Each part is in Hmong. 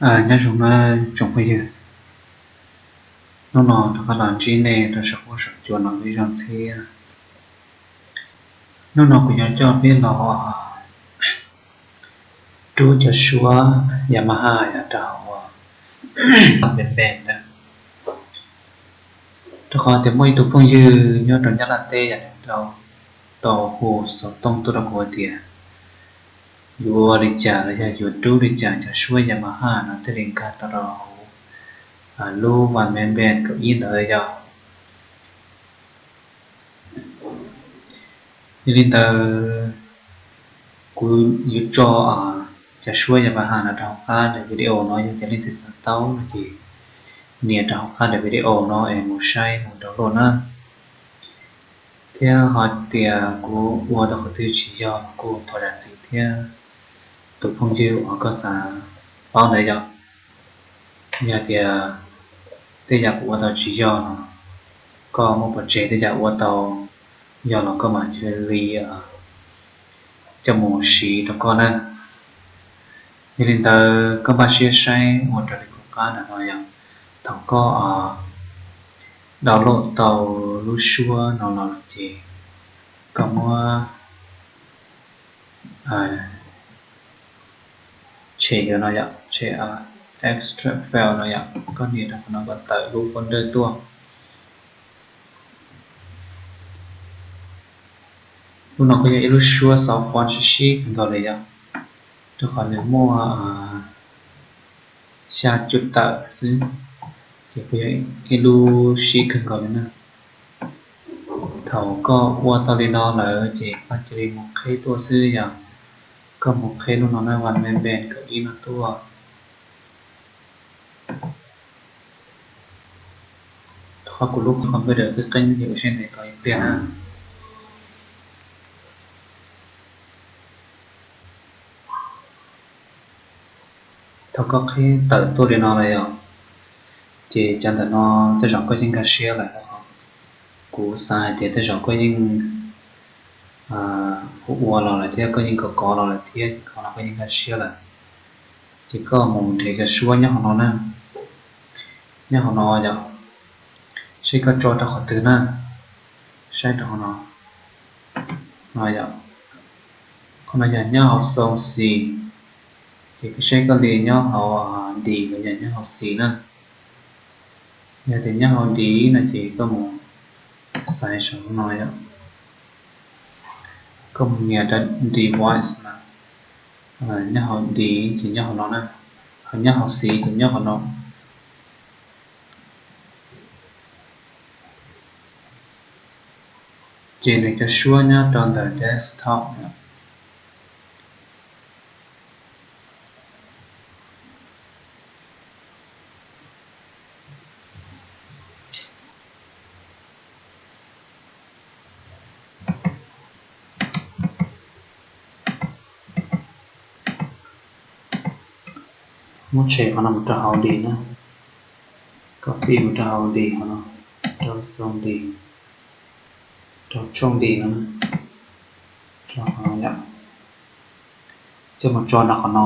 Nyob zoo nawb tsoom phooj ywg, hnub no rov qab los ntsib nej rau saum huab saum cua no ib zaug thiab. Hnub no kuv yuav coj peb los rub cov suab Yamaha rau hauv Bandcamp na. Rau qhov tias muaj ib tug phooj ywg nyob rau Nyab Laj teb yog nws tau hu xov tooj tuaj rau kuv tias yuav ua li cas los yog yuav rub li cas cov suab Yamaha no thiaj li nkag tau rau hauv lub Bandcamp kaum ib ntawd yog. Yog li ntawd, kuv yuav tso cov suab Yamaha no rau hauv qab daim video no, yog tias leej twg xav tau no ces nias rau hauv qab daim video no es mus saib mus download na. Thiab ho tias kuv ua tau qhov twg tsis yog los kuj thov zam txim thiab tus phooj ywg uas koj xav paub ntawd yog. Yog tias tej yam kuv ua tau tsis yog los koj muab pov tseg, tej yam ua tau yog los koj mam cia li coj mus siv rau koj na. Yog li ntawd koj npaj siab saib ua raws li kuv qab ntawm no yog. Thaum koj download tau lub suab no los lawm ces koj muab tshem no yom, tshem extract file no yom, koj nias rau qhov no kom tawm lub folder tuaj. Lub no kuj yog ib lub suab xauv font sib sib kawg nkaus li yom, rau qhov nws muaj xya cum tawm xwb, ces kuj yog ib lub sib kawg nkaus li na. Thaum koj ua tau li no lawm ces koj cia li mus qheb tuaj xwb yom. Koj mus qheb lub no na, Bandcamp kaum ib no tuaj. Qhov kuv lub computer qeeb qeeb ces ua siab ntev tos ib pliag na. Thaum koj qheb tawm tuaj li no lawm yom, ces cov ntawm no tej zaum koj yeej nkag siab lawm. Kuv xav hais tias tej zaum koj yeej ua los lawm thiab, koj yeej kov kov los lawm thiab, ces qhov no koj yeej nkag siab lawm. Ces koj mus nrhiav cov suab nyob hauv no na, nyob hauv no yom, seb koj tso rau qhov twg na, saib rau hauv no, no yom, qhov no yog nyob hauv xoo xis, ces koj saib koj li nyob hauv D los yog nyob hauv xis na. Yog tias nyob hauv D no ces koj mus xaiv saum no yom, koj mus nias rau device na, nyob hauv D ces nyob hauv no na, ho nyob hauv xis ces nyob hauv no. Ces nws cov suab nyob rau ntawm desktop no. Muab tshem qhov no mus rau hauv D na, copy mus rau hauv D hauv no, rau xoo D, rau tshooj D no, rau hauv no yom. Coj mus tso rau qhov no,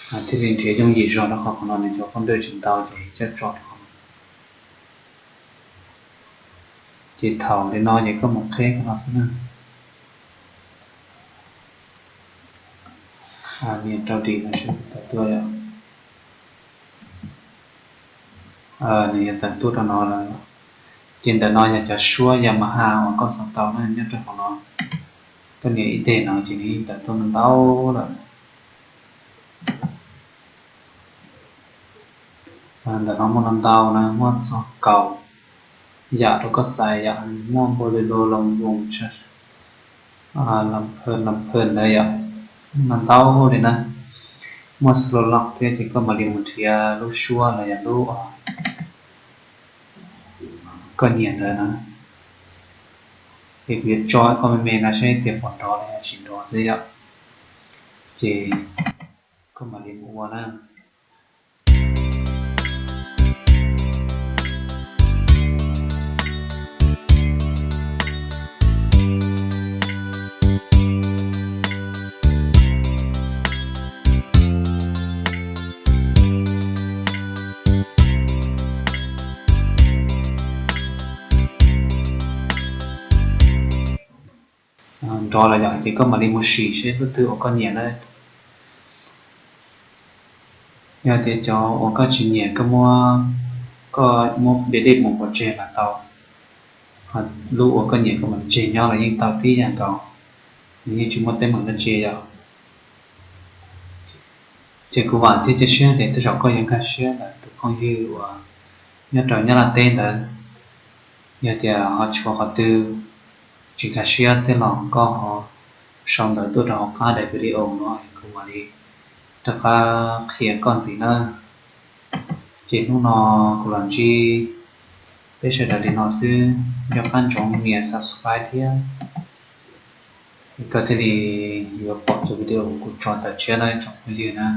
thiaj li nrhiav yooj yim zog rau qhov qhov no nws cov folder tsis ntau ces coj tso rau qhov no. Ces thaum li no ces koj mus qheb qhov no xwb na. Nias rau D no seb puas tawm tuaj yom. Nws yuav tawm tuaj rau no lawm. Ces ntawm no yog cov suab Yamaha uas koj xav tau na, nyob rau hauv no. Koj nias ib teg no ces nws yeej tawm tuaj ntau lawm. Ntawm no muaj ntau ntau na, muaj txog kaum yam rau koj xaiv yom, muaj Bolero, Loos Voos, Lam Phee, Lam Phee ntawd yom, muaj ntau li na. Muaj Slow Rock thiab, ces koj mam li mus nrhiav lub suab los yog lub koj nyiam ntawd na. Ces kuv yuav tso ib qho me me no saib tias puas nrov los yog tsis nrov xwb yom. Ces koj mam li mus ua na. rov los yom, ces koj mam li mus sim seb lub twg uas koj nyiam na. Yog tias cov uas koj tsis nyiam, koj muab, koj muab delete mus pov tseg los tau, ho lub uas koj nyiam koj mam tseg nyob los yeej tau tib yam nkaus, nws yeej tsis muaj teeb meem dab tsi yom. Ces kuv vam thiab cia siab tias tej zaum koj yuav nkag siab ntawm tus phooj ywg uas nyob rau Nyab Laj teb ntawd. Yog tias ho tshuav qhov twg tsis nkag siab tej los koj ho sau ntawv tuaj rau hauv qab daim video no kuv mam li rov qab qhia koj ntxiv nawb. Ces hnub no kuv los ntsib peb sawv daws li no xwb, nco qab ntsoov nias subscribe thiab, koj thiaj li yuav pom cov video kuv tso ntawm tshiab nawb tsoom phooj ywg na.